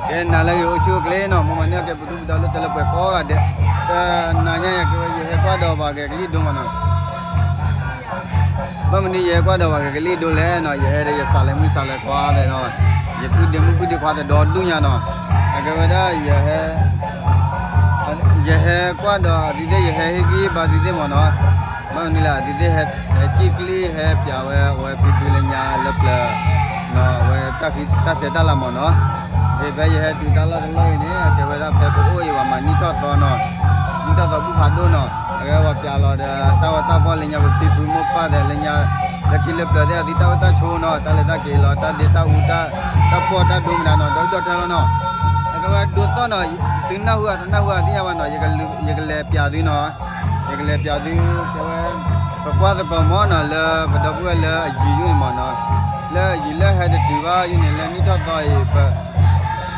ကဲ နၤလၢဂ့ၤ အိၣ်ဆူၣ်အိၣ်ချ့နီၤ, မ်မၤန့ၢ်အီၣ်ကဲပဒိၣ်ပဒီလၢတၢ်လၢပှဲၤကိးဂၤဒဲး, တနၤညါယၤကဲဝဲ ယဟဲကွၢ်ဒီးပှၤဂဲၤကလံၣ်ဒိမးနီၤ, ဘၣ်မနုၤ ယဟဲကွၢ်ဒီးပှၤဂဲၤကလံၣ်ဒိလဲၣ်နီၤ, ယဟဲဒီးယစးလဲၤမုၣ်စးလဲၤခွါဒီးနီၤ, ယပုၢ်ဒ့မုၣ်ပုၢ်ဒ့ခွါတဒီဒူၣ်ညါနီၤ, အကဲဝဲဒၣ် ယဟဲကွၢ်ဒီး ဒ်သိးယဟဲဟ့ၣ်ဂံၢ်ဘါဒ်သိးမးနီၤ, ဘၣ်မနုၤလဲၣ် ဒ်သိးဟဲစံၣ်ကျံၣ် ဟဲပျးဝဲ အဝဲဖံဖုလၢညါလၢပျၢၤနီၤ, အဝဲတၢ်စဲးတၢ်လၤမးနီၤ, ဖဲယဟဲတုၤတၢ်လီၢ်တလီၢ်အံၤန့ၣ် အကဲဝဲဒၣ်ဖဲပအိၣ်အံၤ ပှၤမၤနံၣ်ထီၣ်သီနီၤ, နံၣ်ထီၣ်သီဘူၣ်ဖးဒိၣ်နီၤ, အကဲပှၤပျးလီၤဒီး တၢ်ဂီၤတၢ်ဖီၣ်လၢညါ ပဖံဖုမိၢ်ပၢ်ဒီးလၢညါ လၢခံလၢပျၢၤသ့ၣ် အသုတၢ်အိၣ်တၢ်ဆိးနီၤ, တၢ်လဲၤတၢ်က့ၤလီၤ တၢ်ဒ့တၢ်အူ တၢ်ပီၢ်တၢ်ဒိမတၤနီၤ, ဒီဒူၣ်ဒီထၢလီၤနီၤ, အကဲဝဲဒိသီၣ်နီၤ, သုနၢ်ဟူဧါ တနၢ်ဟူဧါသ့ၣ်ညါဘၣ်နီၤ, ယကလဲၤပျးသုနီၤ, ယကလဲၤပျးသု ကဲဝဲ ပကွၢ်သကိးမးနီၤ လၢပဒီပုၢ်ဝဲၢ်လၢအယံၤယိၣ်န့ၣ်မးနီၤ, လၢအယံၤလၢဟဲတတုၤဘၣ်ယိၣ်န့ၣ် လၢနံၣ်ထီၣ်သီအံၤ ပ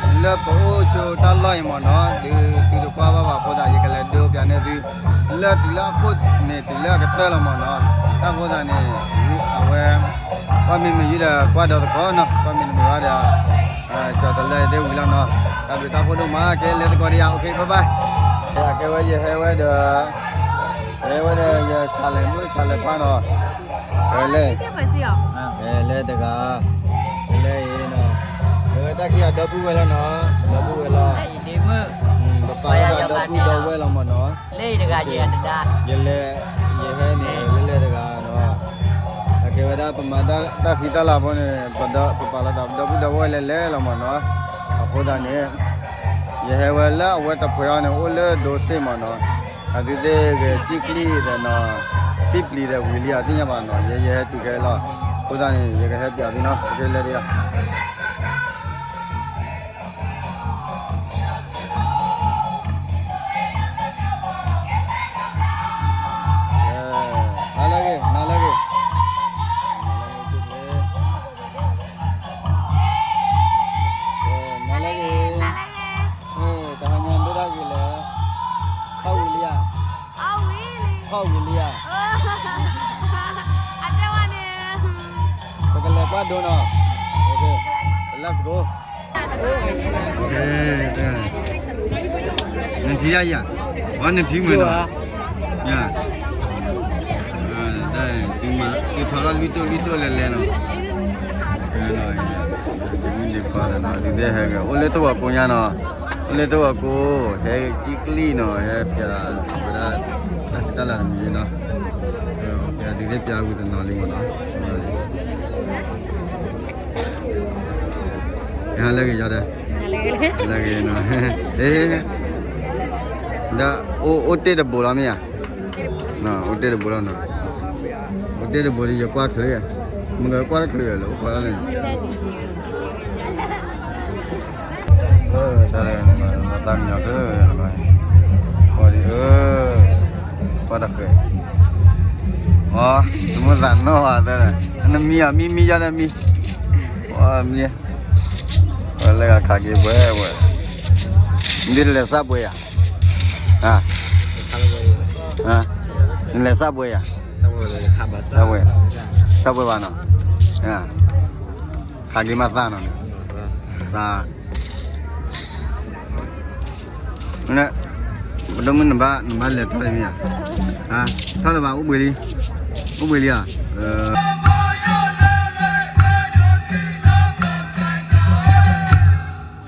လၢပအိၣ်ဆိးတၢ်လီၢ်အံၤမးနီၤ, ဒုးသုတကွၢ်ဘၣ်ဘၣ်အဃိသတး ယကလဲၤဒိပျးန့ၢ်သု လၢတုၤလၢအခိၣ်န့ၣ် တုၤလၢအကတၢၢ်လီၤမးနီၤ, တၢ်အဃိသတးန့ၣ် အဝဲ ကွၢ်မ့ၢ်မုာ်ယုၢ်ဒီးကွၢ်ဒီးသကိးနီၤ, ကွၢ်မ့ၢ်တမုာ်ဘၣ်ဒီး ကၠီၤတလၢသ့ၣ်ဝံၤလီၤနီၤ, တၢ်ဘျုးတၢ်ဖှိၣ်ဒိၣ်မး ကဲလဲၤသကိးဒီးယၤ OK bye bye, အကဲဝဲယဟဲဝဲဒီး ဟဲဝဲဒီးယစးလဲၤမုၣ်စးလဲၤခွါနီၤ, ဝဲလဲၤ လဲၤတဂၤ, လဲၤအံၤနီၤ, ဝဲတၢ်ခံဂၤဒီပုၢ်ဝဲၢ်လီၤနီၤ, ဒီပုၢ်ဝဲၢ်လီၤ, ပပာ်လီၤသးဒီပုၢ်ဒီဝဲၢ်လီၤမးနီၤ, လဲၤတဂၤ, ယလဲၤ, ယဟဲန့ၣ် လဲၤလဲၤတဂၤနီၤ, အကဲဝဲဒၣ်ပမၤတၢ်ဃံတၢ်လၤဖိန့ၣ် ပပာ်လီၤသးဒီပုၢ်ဒီဝဲၢ်လဲၤလဲၤလီၤမးနီၤ, အဃိသတးန့ၣ် ယဟဲဝဲလၢအဝဲတဖှဲးအီၤန့ၣ် အိၣ်လၢဒိစ့ၣ်မးနီၤ, အသုသ့ၣ်ဂဲၤစံၣ်ကျံၣ်ဒီးနီၤ, သံပျံၤဒီးဝံၤလံအသ့ၣ်ညါဘၣ်နီၤ, ယဲယဟဲတုၤခဲလီၤ, အဃိသတးန့ၣ် ယကဟဲပျးသုနီၤ, လဲၤတဂၤ နၤလၢဂ့ၤ, နၤလၢဂ့ၤ, နၤလၢဂ့ၤ, တဟါညါဒိၣ်တၢ်ဂ့ၤလဲၣ်, ထီၣ်ဝံၤလံဧါ, ထီၣ်ဝံၤလံဧါ, ပကလဲၤကွၢ်ဒိနီၤ, let's go. နထံၣ်ယၤ, အီ နထံၣ်မုာ်နီၤ, ယၤ, သုထီထီၣ်လွံၢ်တိၢ်လွံၢ်တိၢ်လဲၤလဲၤနီၤ, မုၢ်ဒံးခွါနီၤ, ဒ်သိးဟဲဂ့ၤ အိၣ်လၢတဝီၤကိညါနီၤ, အိၣ်လၢတဝီၤကိ, ဟဲစံၣ်ကျံၣ်နီၤ, ဟဲပျးဝဲဒၣ် တၢ်စံးတၢ်လၤတမံၤနီၤ, ပျးဒ်သိးပျးဝံၤတနီၤလံမးနီၤ, ဟဲလၢဂ့ၤယီၤဒီး, လၢဂ့ၤနီၤ, ဒီး အိၣ်တ့ၢ်တဘိလီၤမ့ၢ်ဧါ, အိၣ်တ့ၢ်တဘိလီၤနီၤ, အိၣ်တ့ၢ်တဘိဒီး ယကွၢ်ချုး, မ့ၢ်ကွၢ်တချုးလၢအိၣ်ခိးဒၣ်လဲၣ်, တၢ်လၢ သးကညီၤကၢ, အီၤဒ်အၢ, ကွၢ်တဃဲၤ, အီၤ, တမ့ၢ်သးနီၣ်ဘၣ်သၢ, နမံဧါ, မံမံယါဒီးမံ, အီၤမံ, ဝဲလၢဂၤခးက့ၤပှဲၤဝဲ, ဒ်လဲၤစၢ်ပှဲၤယၤ, နလဲၤစၢ်ပှဲၤယၤ, စၢ်ပှဲၤဘၣ်နီၤ, ခးက့ၤမးသးနီၤ, သး ပဒိၣ်မုၣ်နဘၣ်, နဘၣ်လဲၤထီၣ်လံမ့ၢ်ဧါ, ထီၣ်လၢၤဘၣ် အိၣ်ဘှံးလံ, အိၣ်ဘှံးလံဧါ,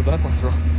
ဘၣ်ကွၢ်တြီ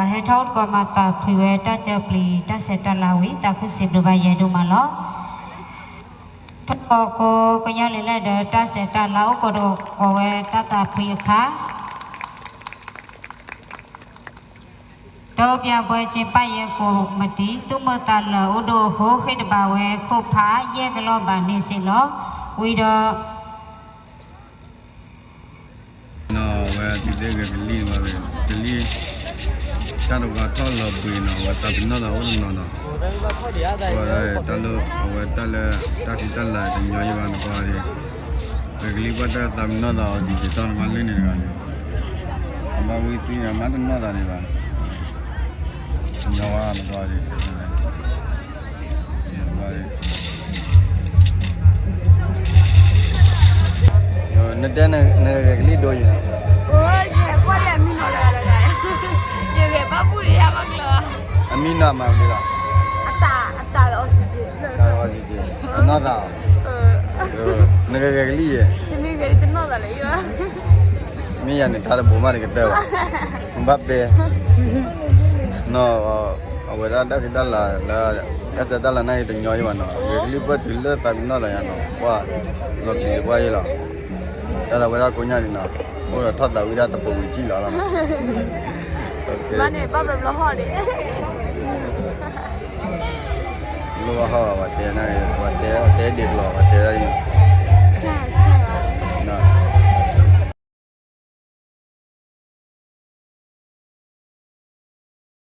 ဟဲထီၣ်အိၣ်တကိးမၤသးဖှံဝဲတၢ်ကၢပျံၤ တၢ်ဆဲးတၢ်လၤဝံၤ သးခုစံးဘျုးဘၣ်ယဲဒိၣ်မးလီၤ. ထီၣ်ကိးကညီလံာ်လဲၢ်ဒီး တၢ်ဆဲးတၢ်လၤအိၣ်ကိးတကိးဝဲတၢ်သးဖှံအခါ ဒီးပၠးပှဲၤက့ၤပၢ်ယဲကိးမတံၤ သူၣ်မုာ်သးလၢာ်အိၣ်ဒိၣ်အဃိ ဃ့တဘၣ်ဝဲခိၣ်ဖး ယဲၢ်ကလီၢ်ဘၣ်န့ၣ်စ့ၢ်လီၤ. ဝံၤဒီး နီၢ်ဝဲတံၤသ့ၣ်ဂဲၤကလံၣ်ဝဲ ကလံၣ် တၢ်တဝါထီၣ်လီၤဘှံးနီၢ် အဝဲသးပ့ၤနီၣ်သးအိၣ်တနီၤနီၤ အဝဲတၢ်လၢ အဝဲတၢ်လၢ တၢ်ဖံးတၢ်လၤတညီယံၤဘၣ်နကွၢ်ဒံး ဂဲၤကလံၣ်ဘၣ်တၢ်သးပ့ၤနီၣ်သးအီၤဒံး က့ၤတီၢ်နမါလၢန့ၣ်တဂၤန့ၣ် အဘၣ်ဝံသံန့ၣ် မါတနီၣ်သးဒံးဘၣ် ညီဝါနကွၢ်ဒံး နတဲနဂဲၤကလံၣ်ဒိယဲၢ် ယဂဲၤဘၣ်ဘူၣ်ဒီးယဘၣ်ကျၢၤ အမံနီၢ်မၤဒ်လီၤ အတၢ် အတၢ် oxygen တၢ် oxygen အနီၢ်သးအီၤ နဂဲၤဂဲၤကလံၣ်ယဲၢ် တမ့ၢ်ဂဲၤတနီၢ်သးလၢယဘၣ် မ့ၢ်ယၤန့ၣ် တၢ်တဘိးမးတကတၢၢ်ဘၣ် ဘၣ်ပဲ နီၢ် အဝဲဒၣ်တၢ်ဖံးတၢ်လၤလၢ တၢ်ဆဲးတၢ်လၤနာ်က့တညီယံၤဘၣ်နီၤ ဂဲၤကလံၣ်ပၢၢ်တုၤလၢသးပ့ၤနီၣ်သးယၤနီၤ ပှၢ် လီၤပျံၤပှၢ်ယဲလီၤ တၢ်သးဝဲဒၣ်ကိးညါန့ၣ်နီၤ အိၣ်ဒီးထီၣ်သးဝံၣ်ဒၣ်တပိာ်ဝံၤကံၣ်လီၤလီၤ ဘၣ်န့ၣ် ဘၣ်ဘျီဘျီဟီၣ်ဒံး လိၣ်ဘၣ်ဟီၣ်ဘၣ် ပှၤတဲနၤ ပှၤတဲ ပှၤတဲဒံးလီၤ ပှၤတဲဒၣ်